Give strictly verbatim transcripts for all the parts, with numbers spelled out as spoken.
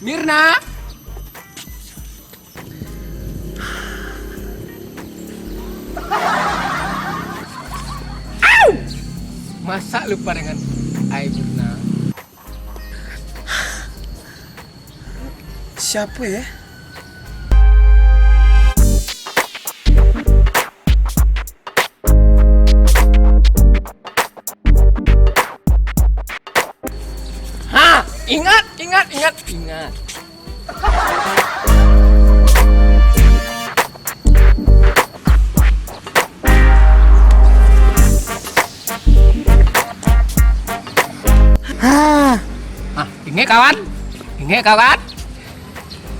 Mirna! Au! Masa lupa dengan ai, Mirna? Siapa ya? Ha, ingat, ingat, ingat, ingat. Ha. Ah, ingek kawan? Ingek kawan?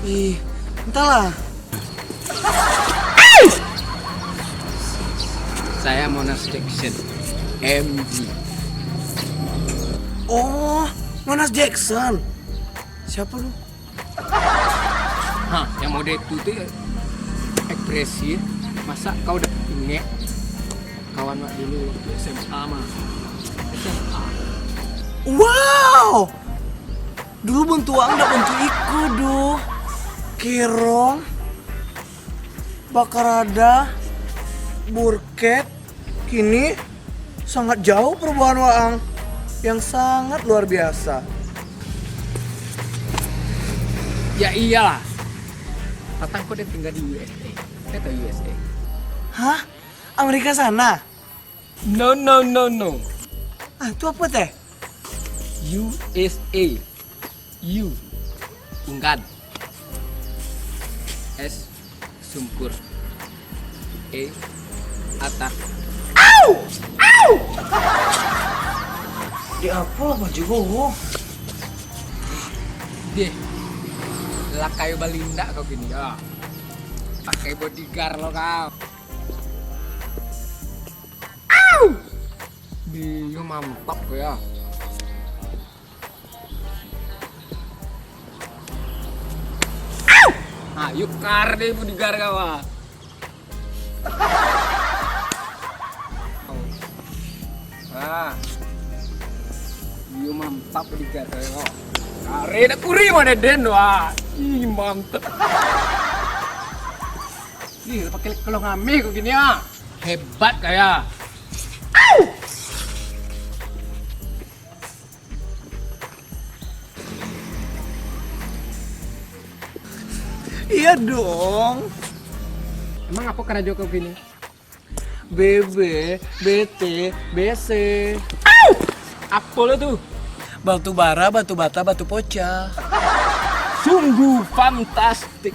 Ih, entahlah. Saya Monas Jackson, M G. Oh, Monas Jackson. Siapa lu? Ha, yang mode itu tu ya, ekspresi. Masa kau dak ingek kawan wak dulu waktu S M A mah? S M A. Wow! Dulu bantuak ang dak bantuak iko doh. Kerong, bakarada, burket, kini sangat jauh perubahan waang yang sangat luar biasa. Ya iyalah. Patang kau dah tinggal di U S A. Kau tahu U S A? Hah? Amerika sana? No, no, no, no. Ah, itu apa teh? U S A. U, ungkan. S, sungkur. A, atah. Au! Au! Di apa baju kau? Deh, lah kayo balindak kau kini, ya. Pakai bodyguard lo kau. Au! Dio mantap ko ya. Au! Ayo kar deh bodyguard kau ah. Ah. Dio mantap bodyguard kau. Kare dak kuri mah den doh ah. Ih, mantap. Ih, pakai kolong ameh kok gini ah. Hebat kaya. Au! Iya dong. Emang apa karajo kau kini? B B, B T, B C. Au! Apo lo tu? Batu bara, batu bata, batu poca. Sungguh fantastik.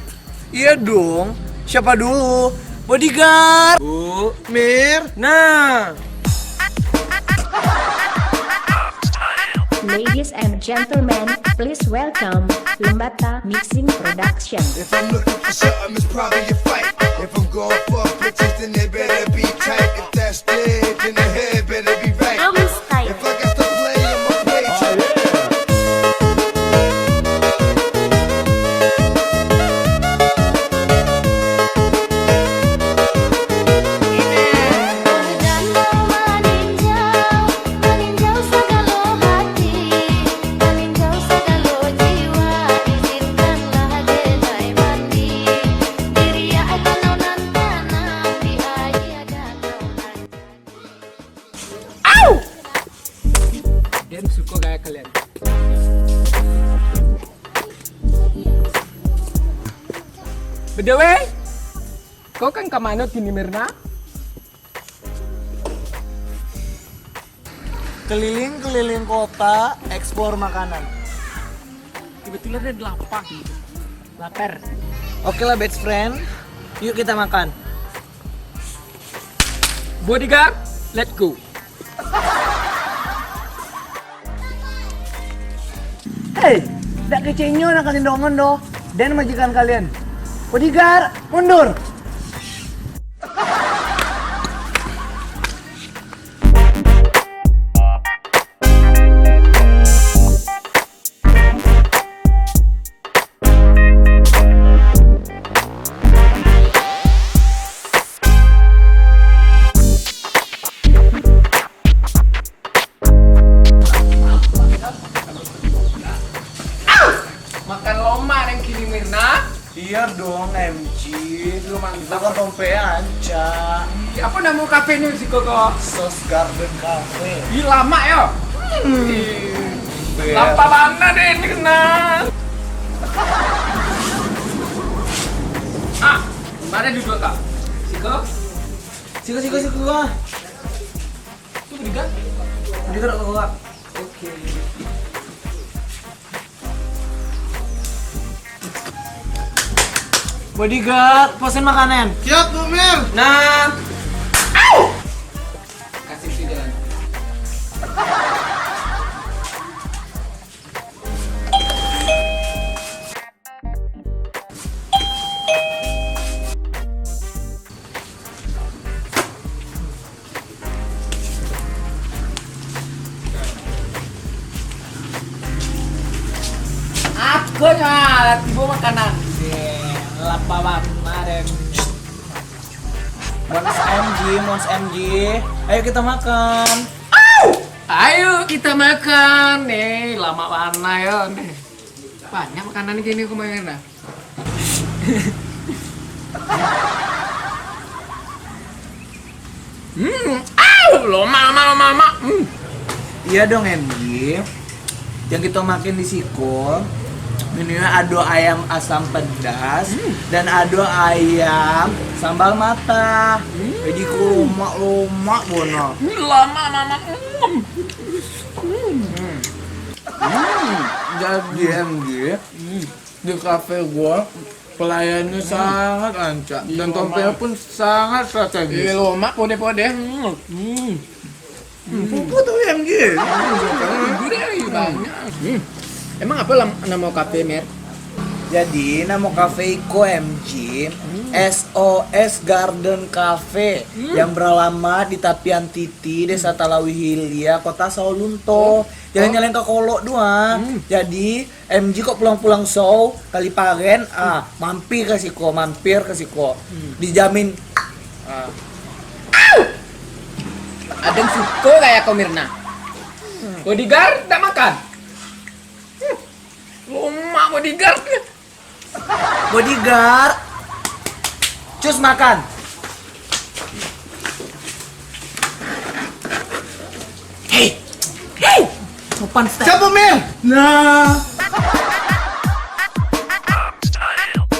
Iya dong. Siapa dulu? Bodyguard. Bu, Mir. Nah. Ladies and gentlemen, please welcome Lembata Mixing Production. If I'm looking for something, it's probably a fight. If I'm going for bitches, then they better be tight. If that's dead, then the head better be right. If I got to play, I'ma play. Au! Den suko gaya kalian. By the way, kau kan ka mano kini, Mirna? Keliling-keliling kota, explore makanan. Kebetulan ada lapar. Lapar. Oke lah, best friend. Yuk kita makan. Bodyguard, let's go. Hei, dak kecek nyo nak kalindongan doh. Den majikan kalian. Bodyguard, mundur. Makan lom Namo kafe ni siko ko? Sos Garden Cafe. Ih, lamak yo. Hmm. Ih, lampa bana deh ini kena. Ah, mari duduk kak. Siko. Siko, siko, siko, Kak. Tu bodigar? Bodigar, Kak. Oke. Bodyguard, pesen makanan. Siap, Bu Mil. Nah. Au! Kasih sini jalan. Aku nyo lah tibo makanan. Deh, lapar banget, deh. Monster M G, Monster M G. Ayo kita makan. Ayo kita makan. Nih, lama mana ya nih. Banyak makanan kini kemarin dah. Hmm, au, loma, loma, loma, loma. Hmm. Iya dong, M G. Yang kita makan di siko, menunya ado ayam asam pedas Hmm. dan ado ayam sambal mata. Hmm. Jadi ko lomak-lomak bono. Hmm, lama, lama. Hmm. Hmm. Hmm. Jadi M G. Hmm. Di kafe gua, pelayannya sangat rancak dan tompenya pun sangat strategis. Iya, lomak podeh-podeh. Hmm. Hmm. Hmm, pupu tu M G. Hmm. Banyak. Hmm. Emang apa lam-, namo kafe, Mer? Jadi, namo kafe iko M G, Hmm. S O S Garden Cafe, Hmm. yang beralamat di Tapian Titi, Desa Talawi Hilia, Kota Saulunto. Oh. Jalan-jalan ka Kolok tu, ah. Hmm. Jadi, M G kok pulang-pulang show, kali paren, ah, mampir ka siko, mampir ka siko. Hmm. Dijamin. Ah. Au! Aden suko gaya ko, Mirna. Hmm. Bodyguard, ndak makan? Hmm. Lomak bodyguard. Bodyguard. Cus makan. Hei. Hei. Sopan style. Siapa, Mil? Nah.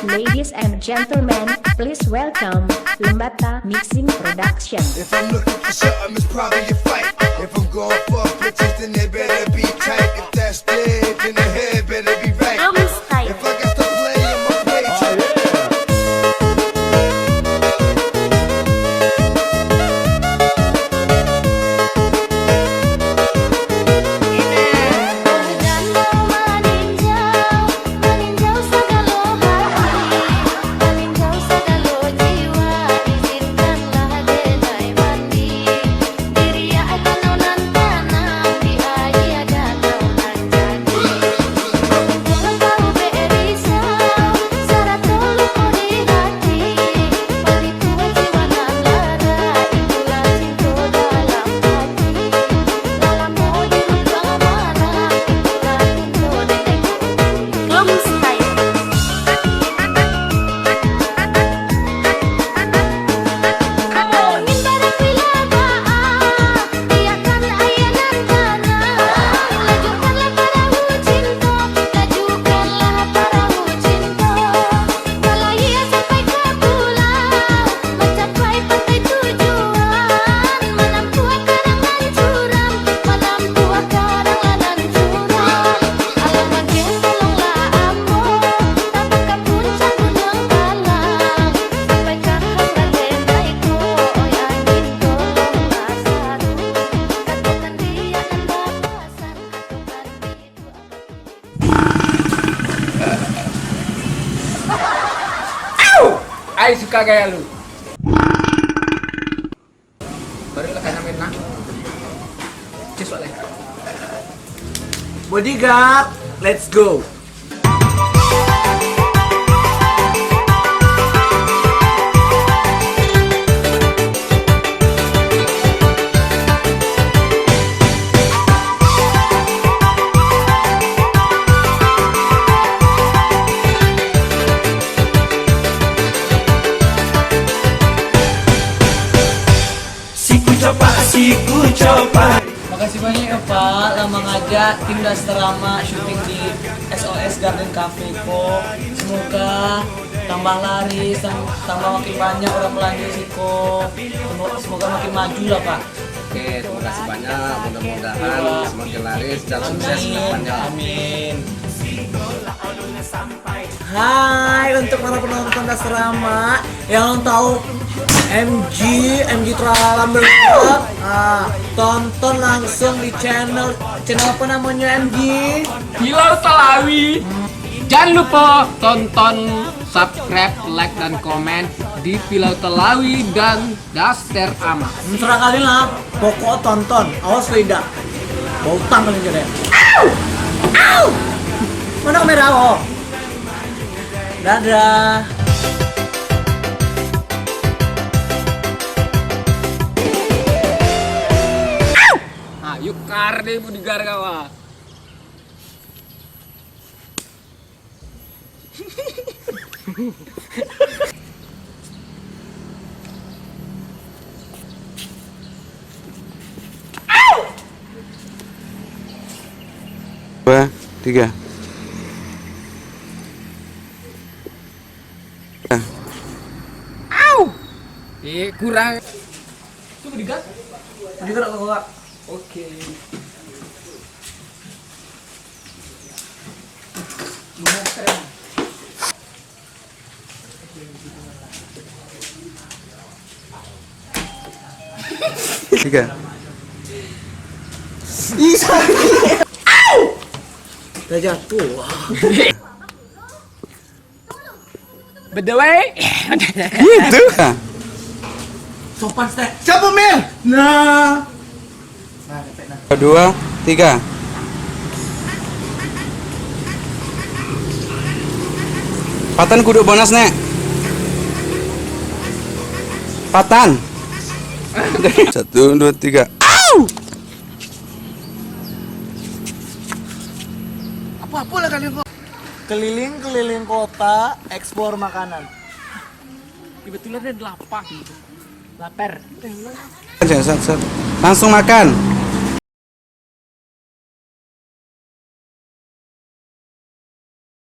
Ladies and gentlemen, please welcome Lembata Mixing Production. If I'm looking for something, it's probably a fight. If I'm going for bitches, then they better be tight. If that's dead, then the head better be right. If I got to play, I'ma play. Maninjau sagalo hati, maninjau sagalo jiwa, izinkanlah denai mandi. Diriak danau nan tanang, di aia danau nan jadi. Untuang taubek risau, sarato luko di hati, palituah jiwa nan lara, itulah cinto dalam hati. Lah lamo diruntuang malam, itulah cinto denai. Global Style. Angin barang bila baa, biakan aia nan tanang. Lajukanlah parahu cinto, lajukanlah parahu cinto. Balayia sampai ka pulau, mancapai pantai tujuan. Manampuah karang nan curam, manampuah karang nan curam. Alah mageh tolonglah ambo, tabang ka puncak Gunuang Balang. Sampai ka Kambal Denai ko, oi angin tolonglah saru. Katokan riak nan bapasan, katokan riak tu apa tu. Au! Ai suka gaya lu. Baru lah kena main nak. Cus, Wak, leh. Bodyguard, let's go. Pak Siku Copai. Makasih banyak ya, Pak, lah mangajak tim Dasterama syuting di S O S Garden Cafe ko. Semoga tambah laris, tam-, tambah makin banyak orang belanja siko. Semoga, semoga makin maju lah, Pak. Oke, terima kasih banyak. Mudah-mudahan semakin laris dan sukses ke depannya. Amin. Hai, untuk para penonton Dasterama yang tahu M G, M G Tralam Bergerak, ah, tonton langsung di channel, channel apa namanya, M G? Pilau Telawi. Jangan lupa tonton, subscribe, like, dan komen di Pilau Telawi dan Dasterama. Terserah kalian lah, pokok tonton, awas lo indak. Bautang kalian jadi. Au! Au! Mana kamera, oh? Dadah. Ayo kar deh, bodyguard kawa. Dua, tiga. Au! Eh, kurang. Coba digas. Digas, Kak. Oke. Tiga. Ih, sakit. Au! Dah jatuh. By the way. Gitu. Sopan, Stek. Siapa, Mil? Nah. Nah, dapat, nah. Dua, tiga. Patan kudu bonus, Nek. Patan. Satu, dua, tiga. Au! Apa-apa lah kalian kok. Keliling-keliling kota, explore makanan. Kebetulan ada lapar. Lapar. Set, set, set. Langsung makan.